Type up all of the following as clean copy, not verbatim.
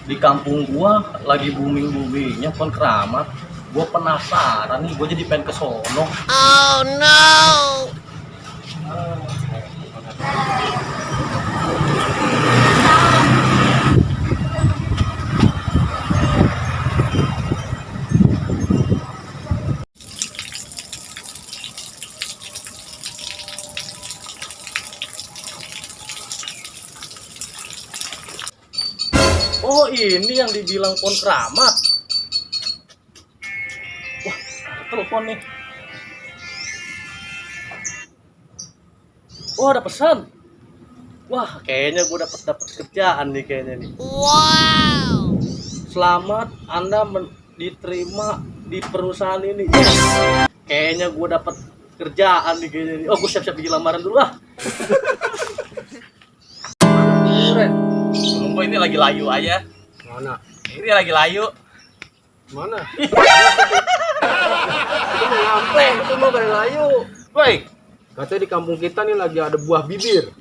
Di kampung gua lagi booming-boomingnya pohon keramat. Gua penasaran nih, gua jadi pengen ke sono. Oh no! Oh, ini yang dibilang pohon keramat. Wah, telepon nih. Oh, ada pesan. Wah, kayaknya gua dapat kerjaan nih kayaknya nih. Wow! Selamat, Anda diterima di perusahaan ini. Yes. Kayaknya gue dapat kerjaan nih kayaknya nih. Oh, gue siap-siap bikin lamaran dulu ah. Keren. Tunggu, ini lagi layu aja. Mana? Ini lagi layu. Mana? Itu mau nyampe, itu mau kayak layu. Woi, Katanya di kampung kita nih lagi ada buah bibir.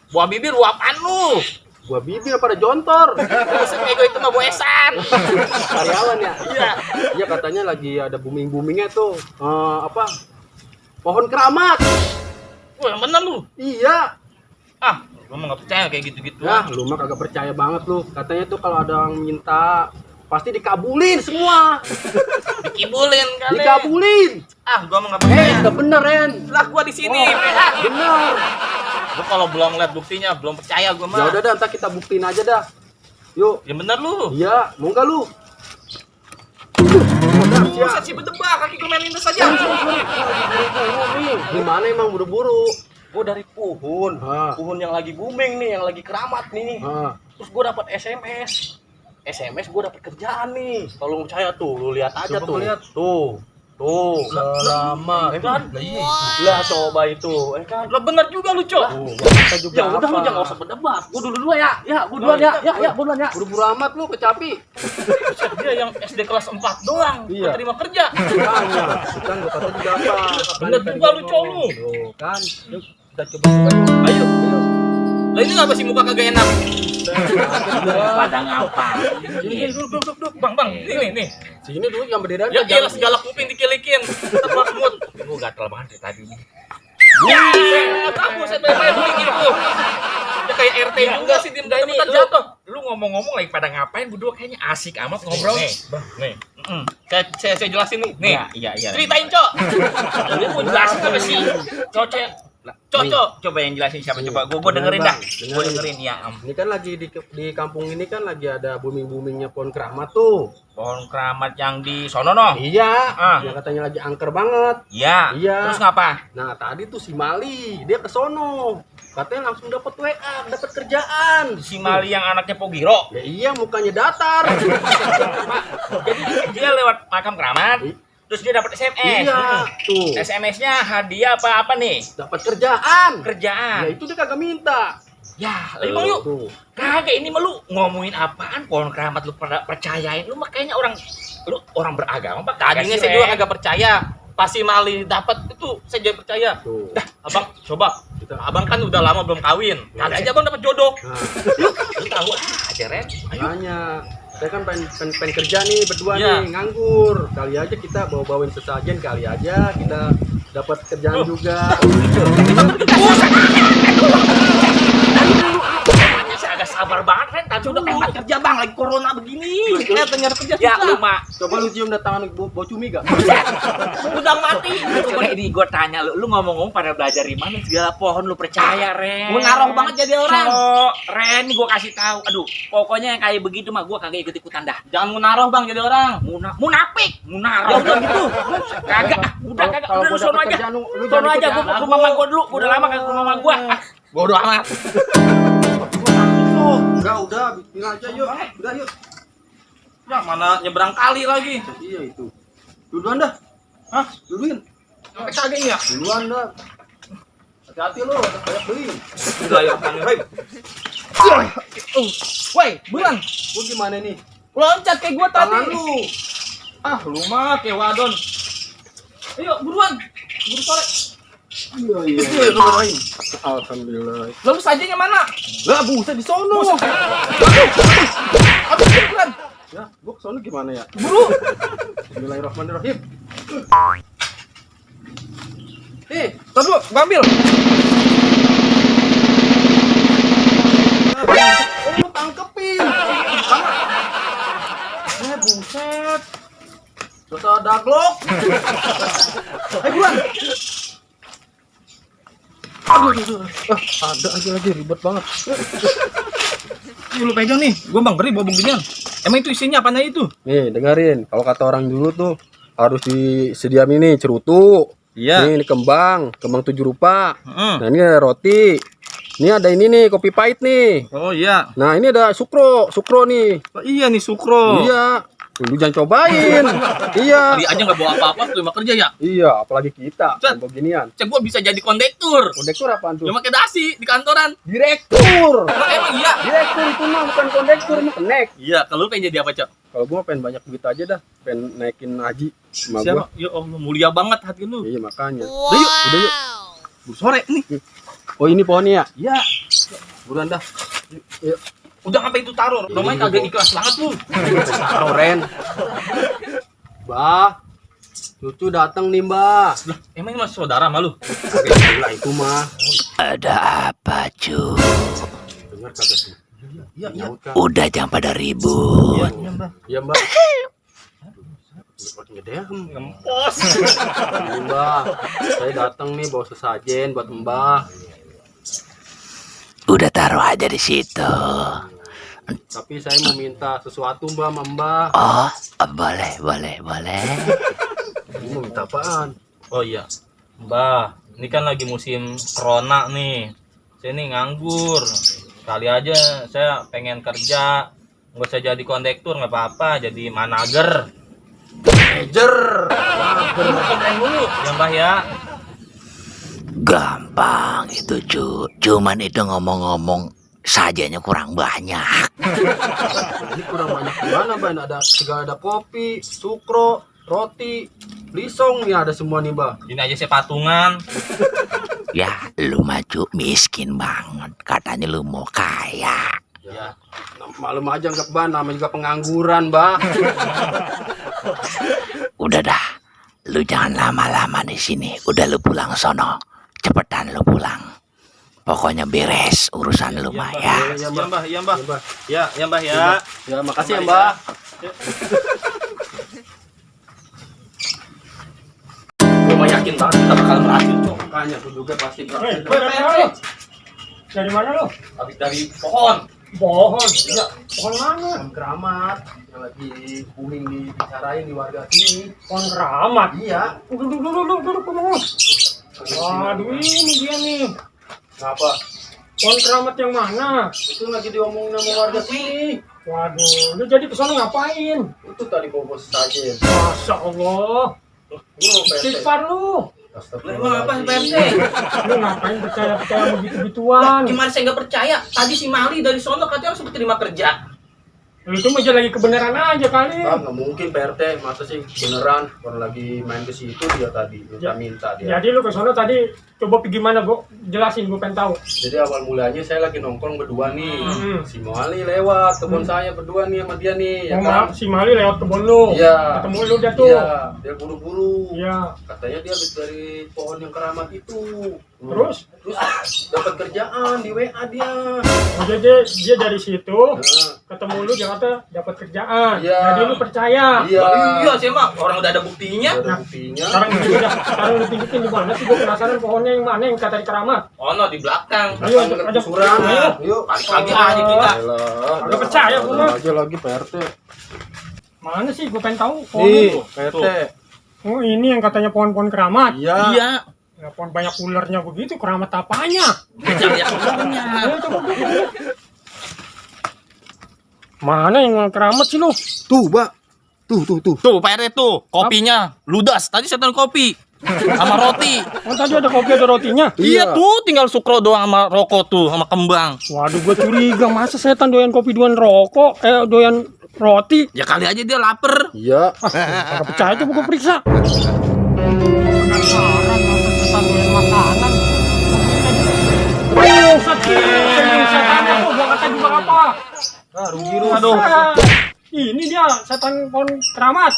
buah bibir lu apaan lu? Buah bibir pada jontor. Ego itu mah boesan. Karyawan ya? Iya. Iya katanya lagi ada booming-boomingnya tuh. Apa? Pohon keramat. Wah, yang bener lu. Iya. Ah, gue mah gak percaya kayak gitu-gitu. Nah, lu mah kagak percaya banget lu. Katanya tuh kalau ada yang minta pasti dikabulin semua. Dikibulin kali. Dikabulin. Ah, gua mah gak percaya. Udah bener, Ren. Lah, gua di sini. Bener. Gua kalau belum lihat buktinya, belum percaya gua mah. Ya udah dah, ntar kita buktiin aja dah. Yuk. Ya bener lu. Iya, mau nggak lu? Buset sih berdebak, kaki gue main lindas aja. Gimana emang buru-buru? Gue dari Puhun, Ah. Puhun yang lagi booming nih, yang lagi keramat nih. Ah, Terus gue dapat SMS gue dapat kerjaan nih. Kalau lu percaya tuh, lu lihat aja Coba tuh. gua lihat. Tuh, selamat. ya kan? Wow. Lah coba itu, kan? Lah bener juga lu, Cok. Kita juga Ya udah lu apa? jangan usah berdebat. Gue dulu ya. Ya, gue duluan ya. Ya, gue duluan ya. Buru-buru amat lu kecapi. Buset, dia yang SD kelas 4 doang, Iya. gua terima kerja. Makanya, kan gua kata juga apa? Bener juga lu, Cok, lu. Tuh, kan. Yuk, kita coba-coba yuk. Ayo. Ayo. Lah ini ngapa sih muka kagak enak? Pada ngapa? Ini duduk. Bang, nih. Sini dulu yang berdiri Ya elah segala kuping dikilikin. Tebak mood. Gue gatel banget dari tadi nih. Ya, kamu saya bayar gitu. Ya kayak RT juga sih diem Ini bentar jatuh. lu ngomong-ngomong lagi pada ngapain berdua kayaknya asik amat ngobrol. Nih. Saya jelasin nih. Nih. Iya. Ceritain, Cok. Lu mau jelasin apa sih? Cok. Coba yang jelasin siapa coba. Gue dengerin dah. Gue dengerin ya. Ini kan lagi di kampung ini kan lagi ada booming-boomingnya pohon keramat tuh. Pohon keramat yang di sono no. Iya, Ah. yang katanya lagi angker banget. Iya. Iya. Terus ngapa? Nah, tadi tuh si Mali, dia ke sono. Katanya langsung dapat WA, dapat kerjaan. Si Mali yang anaknya Pogiro. Ya iya, mukanya datar. Jadi dia lewat makam keramat. Terus dia dapat SMS. Iya, tuh. SMS-nya hadiah apa nih? Dapat kerjaan. Ya Kerjaan. itu dia kagak minta. Ya, lagi bang yuk. Tuh. Kagak ini mah lu ngomongin apaan pohon keramat lu pada percayain lu makanya orang beragama Pak. Tadinya saya juga kagak percaya. Pasti Mali dapat itu saya jadi percaya. Tuh. Dah, Abang coba. Kita- Abang kan udah lama belum kawin. Kali aja Abang dapat jodoh. Nah, Lu tahu aja Ren. makanya saya kan pengen kerja nih berdua Iya. nih, nganggur. Kali aja kita bawa-bawain sesajen, kali aja kita dapat kerjaan juga. Agak sabar banget Ren. Tadi udah pengen kerja bang lagi corona begini. Nyari kerja Ya lu susah. mah Coba lu cium dah tangan bau cumi gak? Udah mati. coba ini gue tanya lu ngomong-ngomong pada belajar di mana segala pohon lu percaya Ren. Gua naroh banget jadi orang. Ren gue kasih tahu. Aduh, pokoknya yang kayak begitu mah gue kagak ikut-ikutan dah. Jangan munaroh Bang jadi orang. Munafik, Ya munaro. udah gitu. Kagak, udah kagak, Kalau udah lu gua sono dapet aja. kerjaan, lu Sono jangan aja ikut gua ya. ke rumah mama gua dulu. Gua udah lama kagak ke rumah mama gua. Bodoh amat. Enggak, udah, bikin aja yuk. Udah yuk. Ya mana nyebrang kali lagi. Iya itu. Duluan dah. Hah? Duluin. Sampai kagak ya. Duluan dah. Hati-hati lu, banyak beli. Bismillahirrahmanirrahim. Woi, buruan. Lu gimana nih? Loncat kayak gua tadi. Tangan lu. Ah, lu mah kayak wadon. Ayo, buruan. Buru sore. Iya. Bismillahirrahmanirrahim. Alhamdulillah. Lalu sajanya mana? Lah, buset di sono. Aduh, sono gimana ya? Buru. Bismillahirrahmanirrahim. Tar dulu, gua ambil. Lu tangkepin. Buset. Terus ada glock. Buruan. Ada aja lagi ribet banget. Ih, lu pegang nih. Gua bang ngeri bawa beginian. Emang itu isinya apanya itu? Nih, dengerin. Kalau kata orang dulu tuh harus disediain ini cerutu. Iya. Ini kembang 7 rupa. Heeh. Nah, ini ada roti. Ini ada ini nih, kopi pahit nih. Oh iya. Nah, ini ada sukro nih. Oh, iya nih sukro. Iya. Lu jangan cobain. Iya. Dia aja nggak bawa apa-apa, terima kerja ya. Iya, apalagi kita. Cet. Beginian. Cek gua bisa jadi kondektur. Kondektur apaan tuh? Dia pakai dasi di kantoran. Direktur. Emang iya. Direktur itu mah bukan kondektur, mah kenek. Iya, kalau lu pengen jadi apa, Cok? Kalau gua pengen banyak duit aja dah, pengen naikin haji sama gua. Siapa? Ya Allah, mulia banget hati lu. Iya, makanya. Udah yuk. Wow. Sore nih. Oh, ini pohonnya ya? Iya. Buruan dah. Iya. Udah sampai itu taruh. Lo main kagak ikhlas banget lu. Taruh, Ren. Bah, cucu datang nih, Mbah. Lah, emang ini masih saudara sama lu? Lah itu mah. Ada apa, cu? Dengar kagak sih? Iya, iya. Udah jangan pada ribut. Iya, Mbak. Iya, Mbak. Makin gede ya, Ngempos. Ini, Mbah. Saya datang nih bawa sesajen buat Mbah. Udah taruh aja di situ. Tapi saya mau minta sesuatu, Mbah, sama Mbah. Oh, boleh. Ini mau minta apaan? Oh iya. Mbah, ini kan lagi musim corona nih. Saya nih nganggur. Kali aja saya pengen kerja. Nggak usah jadi kondektur, nggak apa-apa. Jadi manager. Manager. Komplain dulu ya, Mbah ya. Gampang itu, cu. Cuman itu ngomong-ngomong sajanya kurang banyak. Ini kurang banyak gimana, Mbah? Ada kopi, sukro, roti, lisong nih ada semua nih, Mbah. Ini aja saya patungan. Ya, lu maju miskin banget. Katanya lu mau kaya. Ya, malum aja nggak, Mbah, namanya juga pengangguran, Mbah. Udah dah. Lu jangan lama-lama di sini. Udah lu pulang sono. Cepetan lu pulang. Pokoknya beres urusan lu mah ya. Iya, Iya, Mbah, iya, Mbah. Iya, Mbah. Ya, ya, Mbah ya. Ya, makasih ya, Mbah. Gue mah yakin banget kita bakal berhasil tuh. Makanya aku juga pasti Dari mana lo? Habis dari pohon. Pohon. Ya, pohon mana? Pohon keramat yang lagi booming dibicarain di warga sini. Pohon keramat. Iya. Duduk. Waduh, ini dia nih. Kenapa? Pohon keramat yang mana? Itu lagi diomongin sama warga sini. Waduh, lu jadi kesana ngapain? Itu tadi bawa saja. Masya Allah. Lu mau PT. Istighfar lu. Emang apa sih, PRT? Lu ngapain percaya begitu-begituan? Gimana saya nggak percaya? Tadi si Mali dari sono katanya langsung terima kerja. Lu itu aja lagi kebenaran aja kali. Ah, nggak mungkin PRT, masa sih beneran orang lagi main ke situ dia tadi minta dia. Jadi lu ke sana tadi coba pergi mana, Bu? Jelasin, gue pengen tahu. Jadi awal mulanya saya lagi nongkrong berdua nih. Si Mali lewat kebun saya berdua nih sama dia nih, ya kan? Si Mali lewat kebun lu. Iya. Ketemu lu dia tuh. Iya, dia buru-buru. Iya. Katanya dia habis dari pohon yang keramat itu. Terus? Dapat kerjaan di WA dia. Oh, jadi dia dari situ Nah, ketemu lu Jakarta dapat kerjaan. Iya. Jadi lu percaya. iya. Iya, saya mah orang udah ada buktinya. Ada buktinya. Sekarang lu tunjukin di mana sih? Gue penasaran pohonnya yang mana yang kata di keramat. Oh no, di belakang. Ayo, Dengan ajak kusuran. ayo. Yuk. Balik lagi aja kita. Ayolah, Nggak percaya gua mah. aja lagi PRT. Mana sih? Gue pengen tahu pohon Nih, itu. PRT. Oh, ini yang katanya pohon-pohon keramat. Iya. Iya. Ya, pohon banyak ularnya begitu, keramat apanya? Kejar ya sebenarnya. Ayo, coba gue. Mana yang keramat sih lu? Tuh, Mbak. Tuh. Tuh, Pak RT tuh, kopinya ludas. Tadi saya taruh kopi sama roti. Oh, tadi ada kopi ada rotinya. Iya tuh, tinggal sukro doang sama rokok tuh, sama kembang. Waduh, gue curiga masa setan doyan kopi doyan rokok, doyan roti. Ya kali aja dia lapar. Iya. Gak percaya coba gue periksa. Penasaran masa setan doyan makanan. Sakit. Setannya tuh gua kata juga apa? Ah, rugi Aduh. Ini dia setan pohon keramat.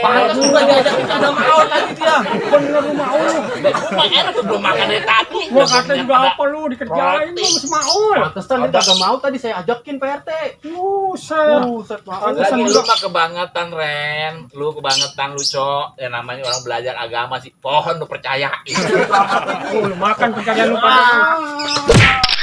Pantas juga diajakin kagak mau tadi dia. Bener lu mau lu. Rumah enak tuh belum makan dari tadi. Gua kata juga apa lu dikerjain lu masih mau. Pantesan dia kagak mau tadi saya ajakin Pak RT. Buset. Buset, mau. Pantesan Lagi lu juga. mah kebangetan Ren. Lu kebangetan lu Cok. Ya namanya orang belajar agama sih. Pohon lu percaya. Lu makan pencarian lu pada.